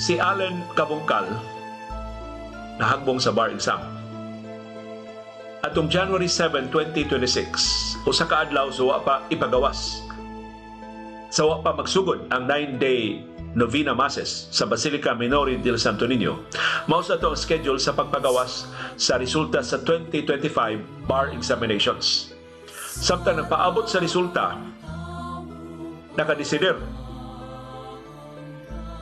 Si Allen Cabungcal nahagbong sa bar exam. Atong January 7, 2026, usa ka adlaw sa wa pa ipagawas, sa wa pa magsugod ang 9-day novena masses sa Basilica Minori del Santo Niño. Mao sa to ang schedule sa pagpagawas sa resulta sa 2025 bar examinations. Samtang nagpaabot sa resulta, nakadesider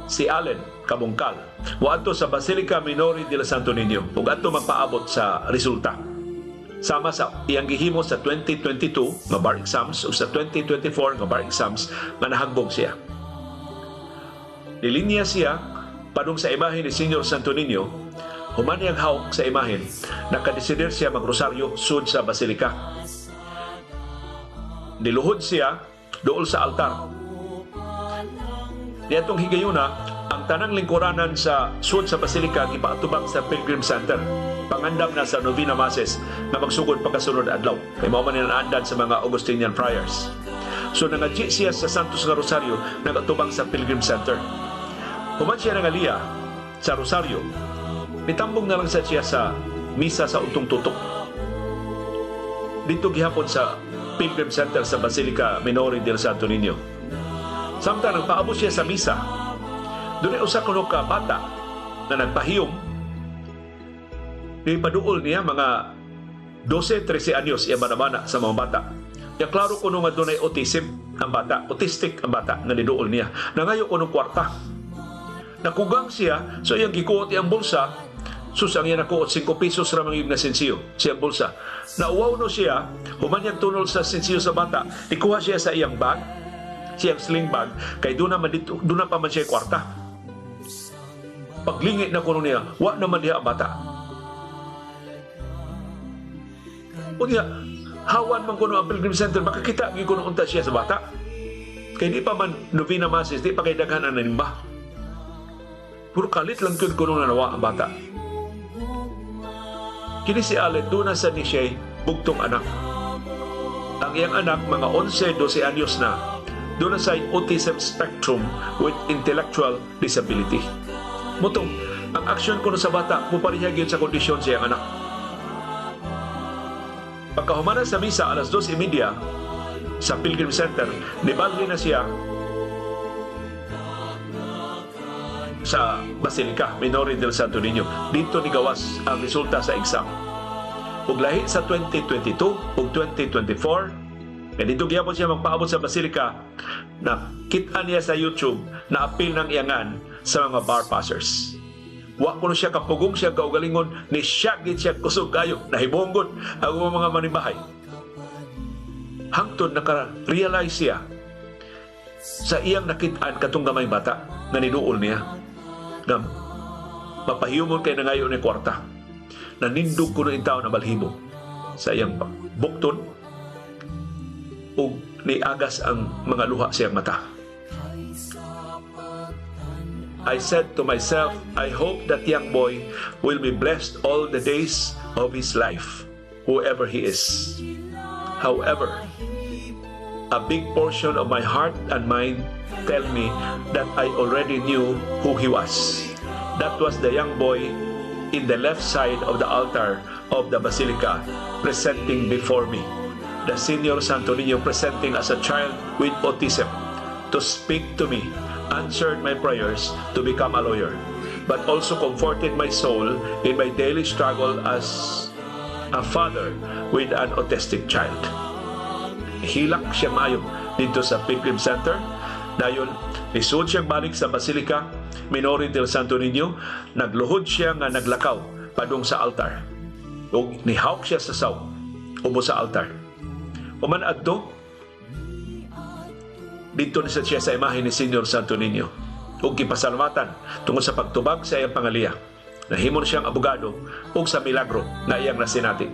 si Allen Cabungcal moadto sa Basilica Minori del Santo Niño ug adto magpaabot sa resulta. Sama sa iyang gihimo sa 2022 nga bar exams ug sa 2024 nga bar exams nga nahagbong siya. Nilinya siya padung sa imahen ni Senyor Santo Niño. Human niyang hawk sa imahen, nakadesider siya magrosaryo sud sa basilika. Niluhod siya duol sa altar. Niadtong higayuna, ang tanang lingkuranan sa sud sa basilika gipaatubang sa Pilgrim Center. Pangandam na sa novena masses nga magsugod pagkasunod adlaw. Kay mao man andan sa mga Augustinian friars. So nangadyi siya sa Santos nga Rosario nagatubang sa Pilgrim Center. Human siya nangaliya sa Rosario, mitambong na lang sa siya sa misa sa untong tutok. Dito gihapon sa Pilgrim Center sa Basilica Minori del Santo Niño. Samtang nagpaabot siya sa misa, doon ay usa kuno ka bata na nagpahiyom. Ni paduol niya, mga 12-13 anyos iya banabana sa mga bata. Ya klaro kuno nga dunay autism ang bata, autistic ang bata nga niduol niya. Nangayo kuno kwarta. Nakugang siya, so iyang gikuot iyang bulsa. Sus, ang iyang nakuot, 5 pesos ra man na sensiyo siyang bulsa. Nauwaw no siya, human niyang tunol sa sensiyo sa bata, ikuha siya sa iyang bag, siyang sling bag, kay doon na, dito, doon na pa man siya kwarta. Paglingit na kuno niya, wa naman diha ang bata. Unya, hawan man kuno ang Pilgrim Center, makakita gyud kuno unta siya sa bata. Kay di pa man novena masses, di pa kay daghan ang nanimba. Puro kalit lang gyud kuno na nawa ang bata. Kini si Allen, doon na sa ni siya bugtong anak. Ang iyang anak, mga 11-12 anyos na, doon na sa autism spectrum with intellectual disability. Mutong, ang aksyon kuno sa bata, mupareha gyud sa kondisyon sa iyang anak. Pagkahumana sa misa alas 2:30 sa Pilgrim Center, nibalhin na siya sa Basilica Minori del Santo Niño. Dito ni gawas ang resulta sa exam. Ug lahi sa 2022 ug 2024, kay dito gihapon siya magpaabot sa Basilica, na kita niya sa YouTube na apil ng iyangan sa mga bar passers. Wa kuno siya kapugong siya kaugalingon, ni siya gid siya kusog kayo, nahibongon ang mga manimbahay. Hangtod naka-realize siya sa iyang nakit-an katong gamay bata na niduol niya nga mapahiyumon kay nangayo ni kwarta. Nanindog kuno in taon na balhibo sa iyang bukton ug niagas ang mga luha sa iyang mata. I said to myself, I hope that young boy will be blessed all the days of his life, whoever he is. However, a big portion of my heart and mind tell me that I already knew who he was. That was the young boy in the left side of the altar of the Basilica presenting before me. The Senior Santo Niño presenting as a child with autism to speak to me, answered my prayers to become a lawyer, but also comforted my soul in my daily struggle as a father with an autistic child. Hilak siya mayo dito sa Pilgrim Center. Dayon, nisuod siyang balik sa Basilica Minori del Santo Niño. Nagluhod siya nga naglakaw padung sa altar. Ug nihawk siya sa saw ubo sa altar. Human adto, dito ni siya sa imahe ni Senyor Santo Niño ug gipasalamatan tungod sa pagtubag sa iyang pangaliya. Nahimo siyang abogado ug sa milagro na iyang nasinati.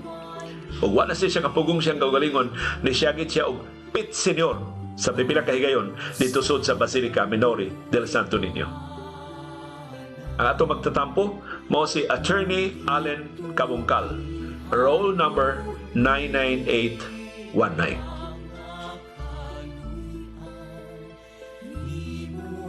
Ug wa na siya kapugong siyang kaugalingon, nisiyagit siya og pit senyor sa pipila ka higayon dito sud sa Basilica Minori del Santo Niño. Ang ato magtatampo mao si Attorney Allen Cabungcal, roll number 99819.